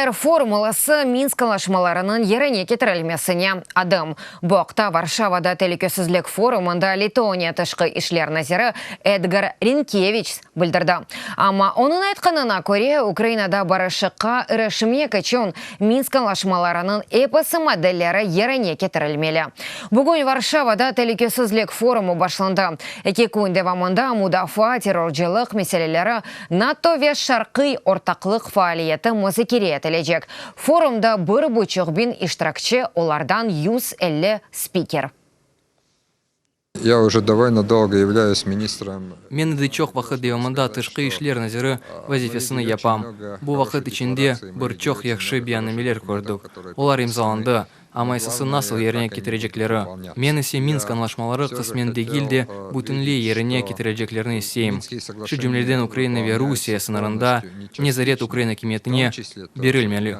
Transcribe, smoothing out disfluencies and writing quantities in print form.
Dair formulası Minsk añlaşmalarınıñ yerine ketirilmesine adım. Bu aqta Varşavada Telükesizlik forumında Letoniya tışqı işler naziri Edgar Rinkeviçs bildirdi. Amma, onıñ aytqanına köre, Ukrainada barışıqqa irişmek içün Minsk añlaşmalarınıñ episi maddeleri yerine ketirilmeli. Bugün Varşavada Telükesizlik forumı başlandı. Eki kün devamında mudafaa, terrorcılıq meseleleri, NATO ve Şarqiy ortaqlıq faaliyeti muzakere etilecek. Forumda bir buçuq biñ iştirakçi, olardan 150 spiker. Ya uje dovollno dolgo yavlâyus ministrom. Men endi çoq vaqıt devamında tışqı işler naziri vazifesini yapam. Bu vaqıt içinde bir çoq yahşı beyannameler kördik, olar imzalandı, amma esası nasıl yerine ketirecekleri. Men ise Minsk añlaşmaları qısmen degil de, bütünley yerine ketirileceklerini isteyim. Şu cümleden Ukraina ve Rusiye sıñırında nezaret ukrain akimiyetine berilmeli.